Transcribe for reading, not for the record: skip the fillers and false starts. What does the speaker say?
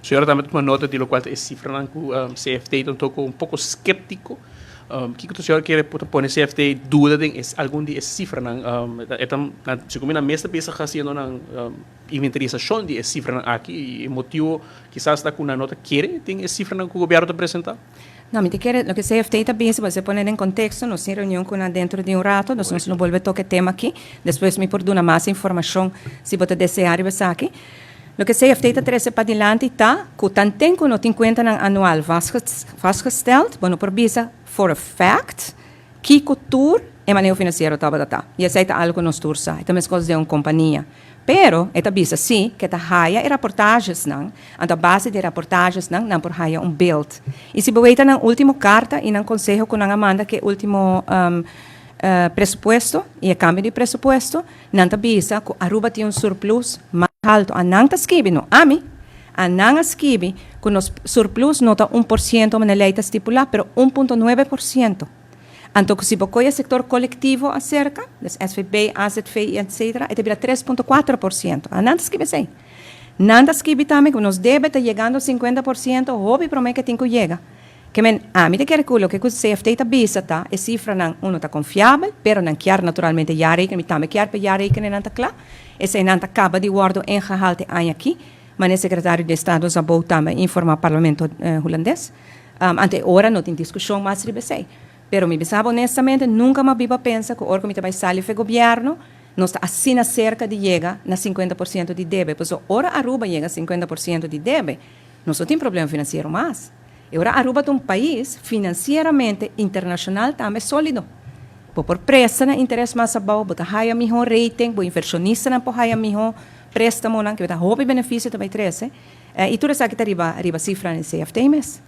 Señora tambe ta tuma nota di locual ta e cifranan cu CFT ta un toco un poco skeptico. Kico ta señora kere por ta pone CFT duda den e algun di e cifranan? E ta segun mi nan mes ta bezig haciendo nan inventarisacion di e cifranan aki y e motibo kisas ta cu nan no ta kere den e cifranan cu gobierno ta presenta? No, mi ta kere loke CFT ta bisa, bo pone den contexto, nos tin reunion cu nan dentro di un rato, dus nos lo bolbe toca e tema aki. Despues mi por duna mas informacion si bo ta desea riba esaki. Loke CFT ta trece padilanti ta cu tanten cu no tin cuentanan anual vastgesteld, bo no por bisa for a fact kico tur e maneho financiero tabata ta. Y esey ta algo cu nos tur sa. E ta mescos den un compania. Pero e ta bisa si cu e ta haya e raportagesnan, anto a base di e raportagesnan nan por haya un beeld. Y si bo weta nan ultimo carta y nan conseho cu nan a manda cu e ultimo presupuesto y e cambio di presupuesto, Nan ta bisa ku Aruba tin un surplus mas haltu. A nan ta skibi, no ami. A nan a skibi ku nos surplus no ta 1% manera lei ta stipulá, pero 1.9%. Anto ku si bo kohe e sektor kolektivo aserka, des SVB, AZV i etsetera, e ta bira 3.4%. A nan ta skibi esei. Nan ta skibi tambe ku nos debe ta yegando 50% hopi promé ke tin ku yega. Ke men, ami ta kere ku loke ku CFT ta bisa ta e sifranan uno ta konfiabel, pero nan kier naturalmente jaarrekening, mi tambe kier pa e jaarrekeningnan ta kla. Eseinan ta kaba di wòrdu ingehaald e aña aki, manera sekretario di estado Szabó tambe a informá parlamento hulandes. Anto e ora no tin diskushon mas riba esei. Pero mi bisa bo honestamente, nunka mi a biba pensa ku ora ku mi ta bai sali for e gobièrnu, nos ta asina serka di yega na 50% di debe. Pasobra ora Aruba yega 50% di debe, nos no tin problema finansiero mas. E ora Aruba ta un pais financieramente internacional tambe solido. Bo por presta na interes mas abou, bo ta haya miho rating, bo inversionistanan por haya miho prestamonan, ke ta hopi beneficio ta bay trece. Y tur esaki ta riba riba cifranan di CFT mes.